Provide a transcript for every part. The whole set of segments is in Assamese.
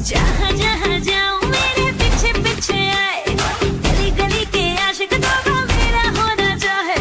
जहाँ जहाँ जाऊँ मेरे पीछे पीछे आए, गली गली के आशिक तो मेरा होना चाहे।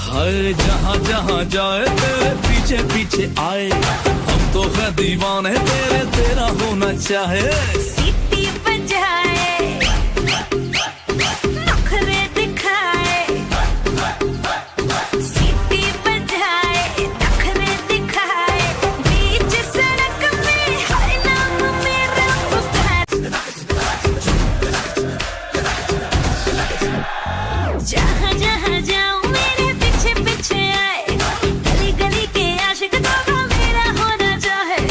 हर जहाँ जहाँ जाए तेरे पीछे पीछे आए, हम तो है दीवाने तेरे, तेरा होना चाहे। सीटी बजाए, नखरे दिखाए, सीटी बजाए, नखरे दिखाए, बीच सड़क में हर नाम मेरा पुकार। जहाँ जहाँ जाऊँ मेरे पीछे पीछे आए, गली गली के आशिक तो मेरा होना चाहे।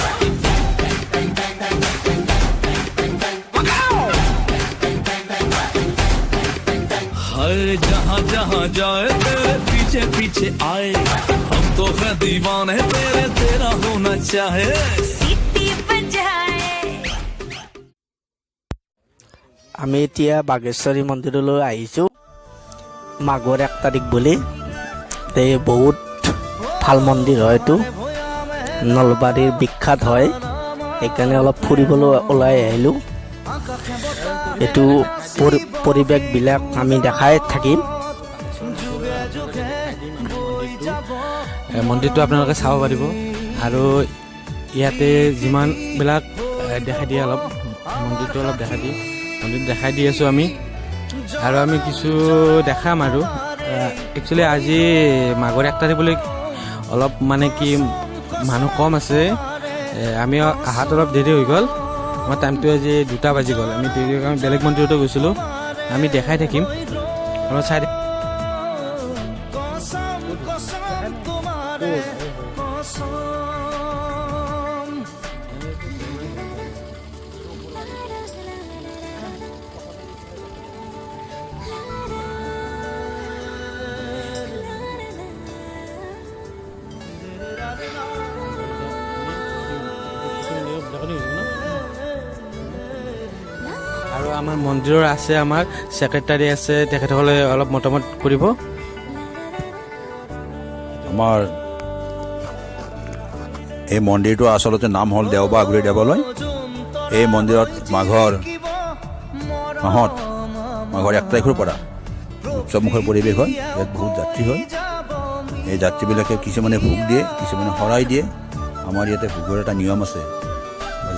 हर जहाँ जहाँ जाए तेरे पीछे पीछे आए, हम तो है दीवाने तेरे, तेरा होना चाहे। सीटी बजाए। আমি এতিয়া বাঘেশ্বৰী মন্দিৰলৈ আহিছোঁ মাঘৰ 1 তাৰিখ বুলি। এই বহুত ভাল মন্দিৰ হয়, এইটো নলবাৰীৰ বিখ্যাত হয়, সেইকাৰণে অলপ ফুৰিবলৈ ওলাই আহিলোঁ। এইটো পৰিৱেশবিলাক আমি দেখাই থাকিম। মন্দিৰটো আপোনালোকে চাব পাৰিব আৰু ইয়াতে যিমানবিলাক দেখাই দিয়ে, অলপ মন্দিৰটো অলপ দেখাই দিয়ে, মন্দিৰটো দেখাই দি আছোঁ আমি। আৰু আমি কিছু দেখাম আৰু। একচুৱেলি আজি মাঘৰ 1 তাৰিখ বুলি অলপ মানে কি মানুহ কম আছে। আমি অহাত অলপ দেৰি হৈ গ'ল, আমাৰ টাইমটো আজি 2টা বাজি গ'ল। আমি দেৰি হৈ আমি বেলেগ মন্দিৰতো গৈছিলোঁ, আমি দেখাই থাকিম, অলপ চাই থাকিম। আৰু আমাৰ মন্দিৰৰ আছে, আমাৰ ছেক্ৰেটাৰী আছে, তেখেতসকলে অলপ মতামত কৰিব। আমাৰ এই মন্দিৰটো আচলতে নাম হ'ল দেওবা আগুৰি দেৱালয়। এই মন্দিৰত মাঘৰ মাহত মাঘৰ 1 তাৰিখৰ পৰা উৎসৱমুখৰ পৰিৱেশ হয়। ইয়াত বহুত যাত্ৰী হয়। এই যাত্ৰীবিলাকে কিছুমানে ভোগ দিয়ে, কিছুমানে শৰাই দিয়ে। আমাৰ ইয়াতে ভোগৰ এটা নিয়ম আছে।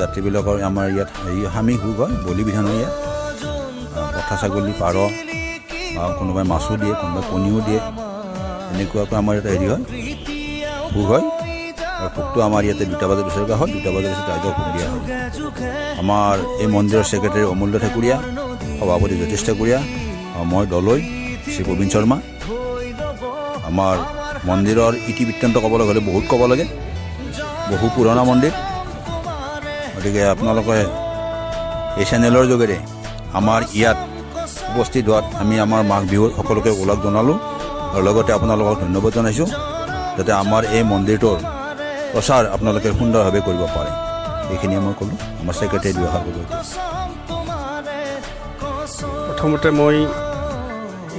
যাত্ৰীবিলাকৰ আমাৰ ইয়াত হেৰি সামী ভোগ হয়, বলি বিধান হয় ইয়াত। পঠা ছাগলী, পাৰ বা কোনোবাই মাছো দিয়ে, কোনোবাই কণীও দিয়ে। এনেকুৱাকৈ আমাৰ ইয়াতে হেৰি হয়, ভোগ হয়। আৰু ভোগটো আমাৰ ইয়াতে 2টা বজাত উছৰ্গা হয়, 2টা বজাৰ পিছত ৰাইজক ভোগ দিয়া হয়। আমাৰ এই মন্দিৰৰ ছেক্ৰেটাৰী অমূল্য ঠাকুৰীয়া, সভাপতি জ্যোতিষ ঠাকুৰীয়া, আৰু মই দলৈ শ্ৰী প্ৰবীণ শৰ্মা। আমাৰ মন্দিৰৰ ইতিবৃত্তান্ত ক'বলৈ গ'লে বহুত ক'ব লাগে, বহু পুৰণা মন্দিৰ। গতিকে আপোনালোকে এই চেনেলৰ যোগেৰে আমাৰ ইয়াত উপস্থিত হোৱাত আমি আমাৰ মাঘ বিহুৰ সকলোকে ওলগ জনালোঁ আৰু লগতে আপোনালোকক ধন্যবাদ জনাইছোঁ, যাতে আমাৰ এই মন্দিৰটোৰ প্ৰচাৰ আপোনালোকে সুন্দৰভাৱে কৰিব পাৰে। এইখিনিয়ে মই ক'লোঁ। আমাৰ ছেক্ৰেটাৰী দুআষাৰ ক'ব এতিয়া। প্ৰথমতে মই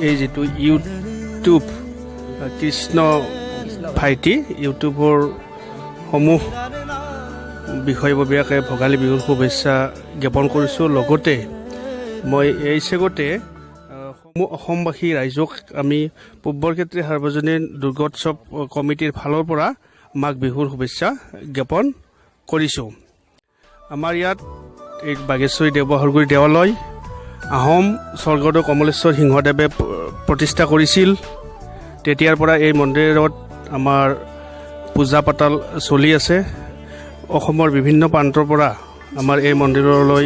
এই যিটো ইউটিউব কৃষ্ণ ভাইটি ইউটিউবৰ সমূহ বিষয়ববীয়াকে ভোগালী বিহুৰ শুভেচ্ছা জ্ঞাপন কৰিছোঁ। লগতে মই এই চেগতে সমূহ অসমবাসী ৰাইজক আমি পূব বৰক্ষেত্ৰী সাৰ্বজনীন দুৰ্গোৎসৱ কমিটিৰ ফালৰ পৰা মাঘ বিহুৰ শুভেচ্ছা জ্ঞাপন কৰিছোঁ। আমাৰ ইয়াত এই বাগেশ্বৰী দেৱহৰগুৰি দেৱালয় আহোম স্বৰ্গদেউ কমলেশ্বৰ সিংহদেৱে প্ৰতিষ্ঠা কৰিছিল। তেতিয়াৰ পৰা এই মন্দিৰত আমাৰ পূজা পাতল চলি আছে। অসমৰ বিভিন্ন প্ৰান্তৰ পৰা আমাৰ এই মন্দিৰলৈ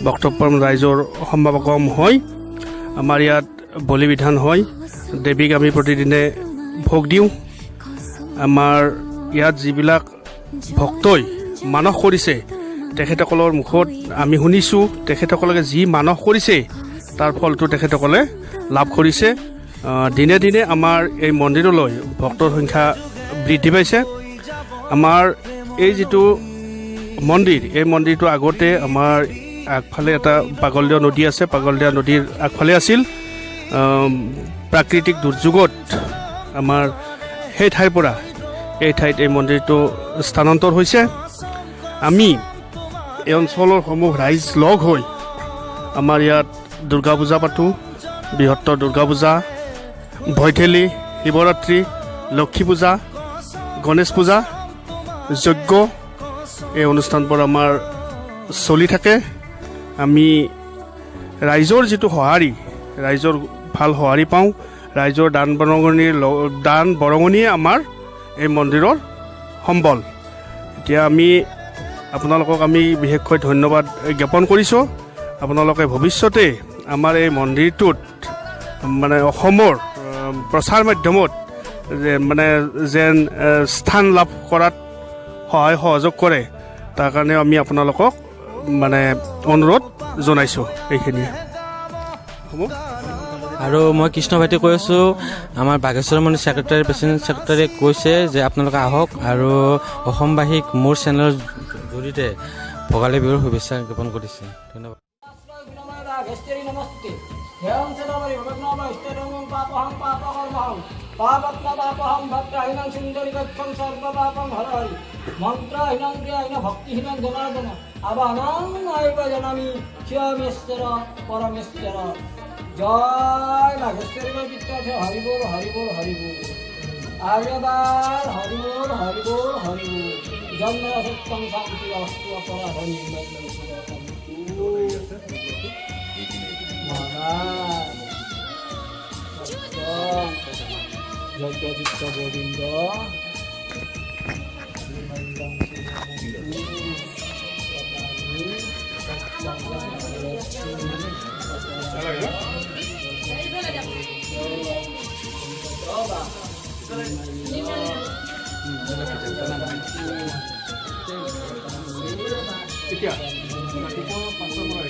ভক্তপ্ৰাণ ৰাইজৰ সমাগম হয়। আমাৰ ইয়াত বলি বিধান হয়, দেৱীক আমি প্ৰতিদিনে ভোগ দিওঁ। আমাৰ ইয়াত যিবিলাক ভক্তই মানস কৰিছে তেখেতসকলৰ মুখত আমি শুনিছোঁ, তেখেতসকলে যি মানস কৰিছে তাৰ ফলটো তেখেতসকলে লাভ কৰিছে। দিনে দিনে আমাৰ এই মন্দিৰলৈ ভক্তৰ সংখ্যা বৃদ্ধি পাইছে। আমাৰ এই যিটো মন্দিৰ, এই মন্দিৰটো আগতে আমাৰ আগফালে এটা পাগলদিয়া নদী আছে, পাগলদিয়া নদীৰ আগফালে আছিল। প্ৰাকৃতিক দুৰ্যোগত আমাৰ সেই ঠাইৰ পৰা এই ঠাইত এই মন্দিৰটো স্থানান্তৰ হৈছে। আমি এই অঞ্চলৰ সমূহ ৰাইজ লগ হৈ আমাৰ ইয়াত দুৰ্গা পূজা পাতোঁ। বৃহত্তৰ দুৰ্গা পূজা, ভৈঠেলি, শিৱৰাত্ৰি, লক্ষী পূজা, গণেশ পূজা, যজ্ঞ, এই অনুষ্ঠানবোৰ আমাৰ চলি থাকে। আমি ৰাইজৰ যিটো সঁহাৰি, ৰাইজৰ ভাল সঁহাৰি পাওঁ। ৰাইজৰ দান বৰঙণিয়ে আমাৰ এই মন্দিৰৰ সম্বল। এতিয়া আমি আপোনালোকক আমি বিশেষকৈ ধন্যবাদ জ্ঞাপন কৰিছোঁ। আপোনালোকে ভৱিষ্যতে আমাৰ এই মন্দিৰটোত মানে অসমৰ প্ৰচাৰ মাধ্যমত যে মানে যেন স্থান লাভ কৰাত সহায় সহযোগ কৰে, তাৰ কাৰণে আমি আপোনালোকক মানে অনুৰোধ জনাইছোঁ। এইখিনিয়ে হ'ব। আৰু মই কৃষ্ণ ভাইটি কৈ আছোঁ। আমাৰ বাঘেশ্বৰ মন্দিৰ ছেক্ৰেটাৰী, প্ৰেচিডেণ্ট ছেক্ৰেটাৰীয়ে কৈছে যে আপোনালোকে আহক আৰু অসমবাসীক মোৰ চেনেলৰ জৰিয়তে ভোগালী বিহুৰ শুভেচ্ছা জ্ঞাপন কৰিছে। ধন্যবাদ। জয় বাঘেশ্বৰী বিদ্যাৰ্থী। Horrible horrible horrible. আৰু এবাৰ হৰিবল হৰিবল হৰিবল। জন্ম সত্যং শান্তি অস্তু অপৰাধ যজ্ঞচিত্ত গোবিন্দ। এতিয়া ৰাতিপুৱা 5টাৰ পৰা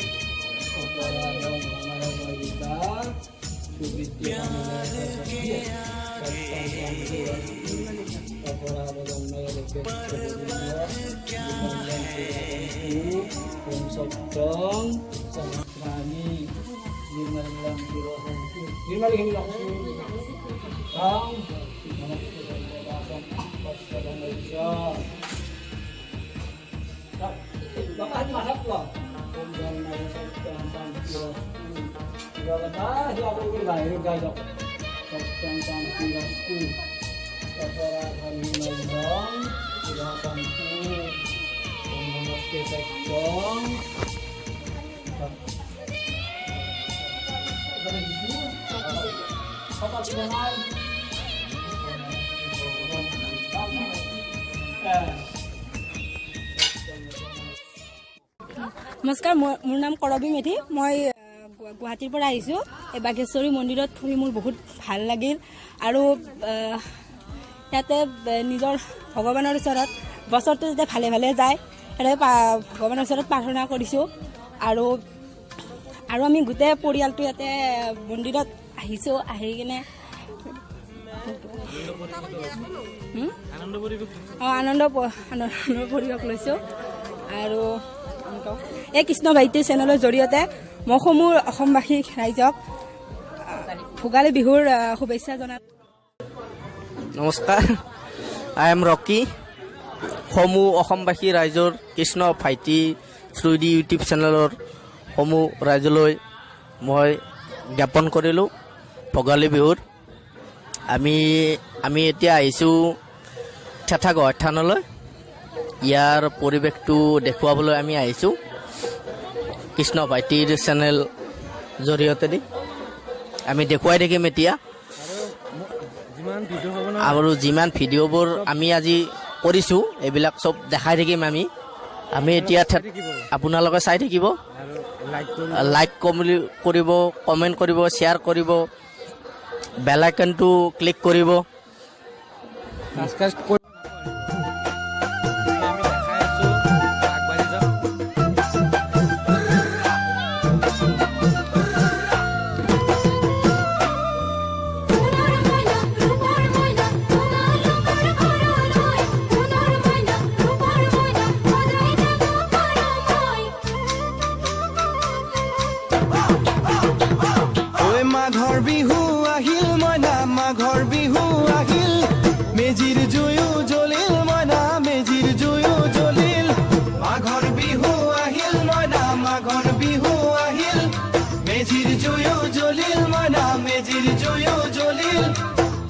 নমস্কাৰ, মোৰ নাম কৰবী মেধি। মই গুৱাহাটীৰ পৰা আহিছোঁ। এই বাঘেশ্বৰী মন্দিৰত ফুৰি মোৰ বহুত ভাল লাগিল আৰু ইয়াতে নিজৰ ভগৱানৰ ওচৰত বছৰটো যাতে ভালে ভালে যায় তাৰে ভগৱানৰ ওচৰত প্ৰাৰ্থনা কৰিছোঁ। আৰু আৰু আমি গোটেই পৰিয়ালটো ইয়াতে মন্দিৰত আহিছোঁ। আহি কিনে অঁ আনন্দ পৰিৱেশ লৈছোঁ। আৰু এই কৃষ্ণ ভাইটি চেনেলৰ জৰিয়তে মই সমূহ অসমবাসী ৰাইজক ভোগালী বিহুৰ শুভেচ্ছা জনালোঁ। নমস্কাৰ, I am Rocky. সমূহ অসমবাসী ৰাইজৰ কৃষ্ণ ভাইটি থ্ৰুদি ইউটিউব চেনেলৰ সমূহ ৰাইজলৈ মই জ্ঞাপন কৰিলোঁ ভোগালী বিহুৰ। আমি এতিয়া আহিছোঁ থেঠাগড় থানলৈ। ইয়াৰ পৰিৱেশটো দেখুৱাবলৈ আমি আহিছোঁ কৃষ্ণ ভাইটিৰ চেনেল জৰিয়তেদি আমি দেখুৱাই থাকিম এতিয়া। আৰু যিমান ভিডিঅ'বোৰ আমি আজি কৰিছোঁ এইবিলাক চব দেখাই থাকিম আমি। আমি এতিয়া আপোনালোকে চাই থাকিব, লাইক কৰিব, কমেণ্ট কৰিব, শ্বেয়াৰ কৰিব, বেল আইকনটো ক্লিক কৰিব। সোণৰ মইনা। জুয়ো জ্বলিল, মইনা মেজিৰ জুয়ো জ্বলিল।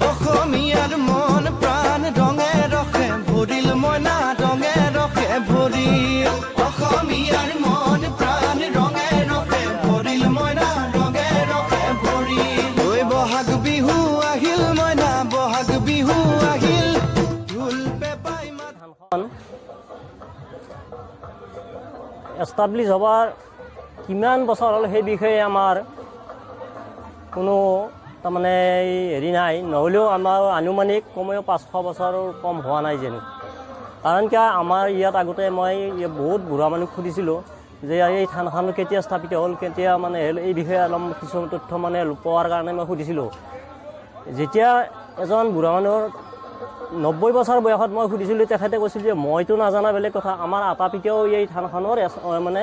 অসমীয়াৰ মন প্ৰাণ ৰঙে ৰসে ভৰিল, মইনা ৰঙে ৰসে ভৰিল। অসমীয়াৰ মন প্ৰাণ ৰঙে ৰসে ভৰিল, মইনা ৰঙে ৰসে ভৰিল। ঐ বহাগ বিহু আহিল, মইনা বহাগ বিহু আহিল, ঢোল পেঁপাই মাত। থানখন এষ্টাব্লিছ হ'বৰ কিমান বছৰ হ'ল সেই বিষয়ে আমাৰ কোনো তাৰমানে হেৰি নাই, নহ'লেও আমাৰ আনুমানিক কমেও 500 বছৰৰ কম হোৱা নাই যেন। কাৰণ কিয়, আমাৰ ইয়াত আগতে মই বহুত বুঢ়া মানুহক সুধিছিলোঁ যে এই থানখন কেতিয়া স্থাপিত হ'ল, কেতিয়া মানে হ'ল, এই বিষয়ে অলপ কিছুমান তথ্য মানে পোৱাৰ কাৰণে মই সুধিছিলোঁ। যেতিয়া এজন বুঢ়া মানুহৰ 90 বছৰ বয়সত মই সুধিছিলোঁ, তেখেতে কৈছিল যে মইতো নাজানা বেলেগ কথা, আমাৰ আতা পিতাও এই থানখনৰ মানে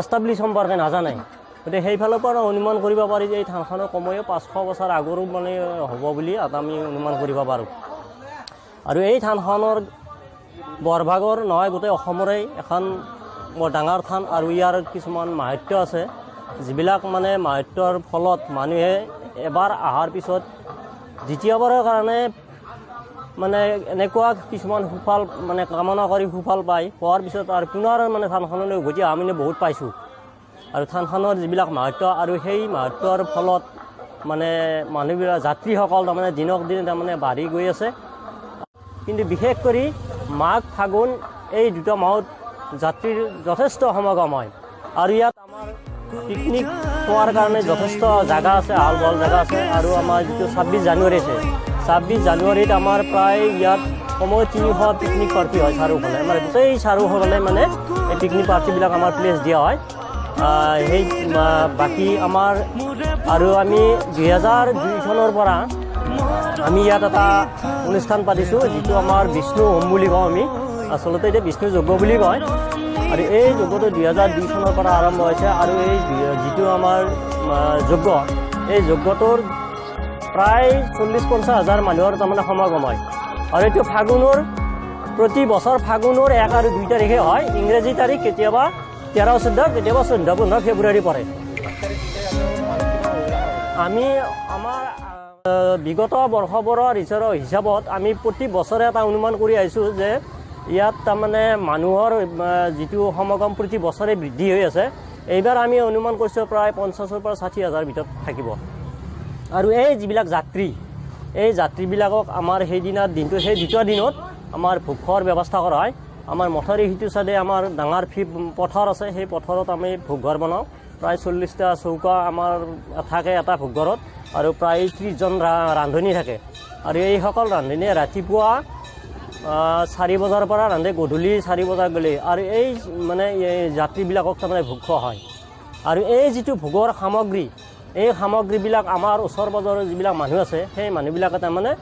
এষ্টাব্লিছ সম্পৰ্কে নাজানে। গতিকে সেইফালৰ পৰা অনুমান কৰিব পাৰি যে এই থানখনৰ কমেও 500 বছৰ আগৰো মানে হ'ব বুলি আমি অনুমান কৰিব পাৰোঁ। আৰু এই থানখনৰ বৰভাগৰ নহয়, গোটেই অসমৰে এখন বৰ ডাঙৰ থান। আৰু ইয়াৰ কিছুমান মাহাত্ম্য আছে, যিবিলাক মানে মাহাত্ম্যৰ ফলত মানুহে এবাৰ অহাৰ পিছত দ্বিতীয়বাৰৰ কাৰণে মানে এনেকুৱা কিছুমান সুফল মানে কামনা কৰি সুফল পায়, পোৱাৰ পিছত আৰু পুনৰ মানে থানখনলৈ উভতি অহা আমি বহুত পাইছোঁ। আৰু থানখনৰ যিবিলাক মাহাত্ম্য আৰু সেই মাহাত্ম্যৰ ফলত মানে মানুহবিলাক, যাত্ৰীসকল তাৰমানে দিনক দিনে তাৰমানে বাঢ়ি গৈ আছে। কিন্তু বিশেষ কৰি মাঘ ফাগুন এই দুটা মাহত যাত্ৰীৰ যথেষ্ট সমাগম হয়। আৰু ইয়াত আমাৰ পিকনিক খোৱাৰ কাৰণে যথেষ্ট জাগা আছে, আহল বহল জাগা আছে। আৰু আমাৰ যিটো 26 জানুৱাৰী আছে, 26 জানুৱাৰীত আমাৰ প্ৰায় ইয়াত কমেও 300 পিকনিক পাৰ্টি হয় চাৰিওফালে। আমাৰ গোটেই চাৰিওফালে মানে এই পিকনিক পাৰ্টিবিলাক আমাৰ প্লেচ দিয়া হয়। সেই বাকী আমাৰ আৰু আমি 2002 চনৰ পৰা আমি ইয়াত এটা অনুষ্ঠান পাতিছোঁ, যিটো আমাৰ বিষ্ণু হোম বুলি কওঁ আমি, আচলতে এতিয়া বিষ্ণু যজ্ঞ বুলি কয়। আৰু এই যজ্ঞটো 2002 চনৰ পৰা আৰম্ভ হৈছে। আৰু এই যিটো আমাৰ যজ্ঞ, এই যজ্ঞটোৰ প্ৰায় 40-50 হাজাৰ মানুহৰ তাৰমানে সমাগম হয়। আৰু এইটো ফাগুনৰ প্ৰতি বছৰ ফাগুনৰ 1 আৰু 2 তাৰিখে হয়। ইংৰাজী তাৰিখ কেতিয়াবা 13, 14, কেতিয়াবা 14, 15 ফেব্ৰুৱাৰী পৰে। আমি আমাৰ বিগত বৰ্ষবোৰৰ হিচাপত আমি প্ৰতি বছৰে এটা অনুমান কৰি আহিছোঁ যে ইয়াত তাৰমানে মানুহৰ যিটো সমাগম প্ৰতি বছৰে বৃদ্ধি হৈ আছে। এইবাৰ আমি অনুমান কৰিছোঁ প্ৰায় 50ৰ পৰা 60 হাজাৰ ভিতৰত থাকিব। আৰু এই যিবিলাক যাত্ৰী, এই যাত্ৰীবিলাকক আমাৰ সেইদিনাৰ দিনটো, সেই দুটা দিনত আমাৰ ভোগ খোৱাৰ ব্যৱস্থা কৰা হয়। আমাৰ মঠৰ সিটো চাইডে আমাৰ ডাঙৰ পথাৰ আছে, সেই পথাৰত আমি ভোগঘৰ বনাওঁ। প্ৰায় 40টা চৌকা আমাৰ থাকে এটা ভোগঘৰত, আৰু প্ৰায় 30জন ৰান্ধনী থাকে। আৰু এইসকল ৰান্ধনীয়ে ৰাতিপুৱা 4 বজাৰ পৰা ৰান্ধে, গধূলি 4 বজাত গ'লে। আৰু এই মানে এই যাত্ৰীবিলাকক তাৰমানে ভোগ খোৱা হয়। আৰু এই যিটো ভোগৰ সামগ্ৰী, এই সামগ্ৰীবিলাক আমাৰ ওচৰ পাজৰৰ যিবিলাক মানুহ আছে, সেই মানুহবিলাকে তাৰমানে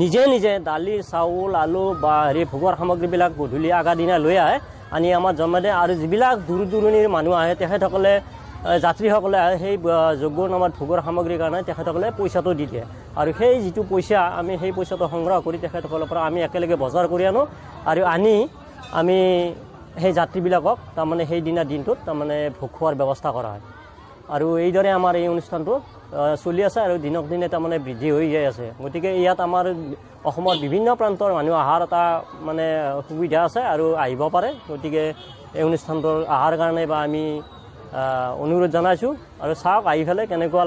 নিজে নিজে দালি, চাউল, আলু বা হেৰি ভোগৰ সামগ্ৰীবিলাক গধূলি আগা দিনা লৈ আহে, আনি আমাৰ জমা দিয়ে। আৰু যিবিলাক দূৰ দূৰণিৰ মানুহ আহে, তেখেতসকলে যাত্ৰীসকলে আহে, সেই যজ্ঞৰ নামত ভোগৰ সামগ্ৰীৰ কাৰণে তেখেতসকলে পইচাটো দি দিয়ে। আৰু সেই যিটো পইচা, আমি সেই পইচাটো সংগ্ৰহ কৰি তেখেতসকলৰ পৰা আমি একেলগে বজাৰ কৰি আনো। আৰু আনি আমি সেই যাত্ৰীবিলাকক তাৰমানে সেইদিনা দিনটোত তাৰমানে ভোগ খোৱাৰ ব্যৱস্থা কৰা হয়। আৰু এইদৰে আমাৰ এই অনুষ্ঠানটো চলি আছে আৰু দিনক দিনে তাৰমানে বৃদ্ধি হৈ যাই আছে। গতিকে ইয়াত আমাৰ অসমৰ বিভিন্ন প্ৰান্তৰ মানুহ অহাৰ এটা মানে সুবিধা আছে আৰু আহিব পাৰে। গতিকে এই অনুষ্ঠানটোৰ অহাৰ কাৰণে বা আমি অনুৰোধ জনাইছোঁ। আৰু চাওক আহি পেলাই কেনেকুৱা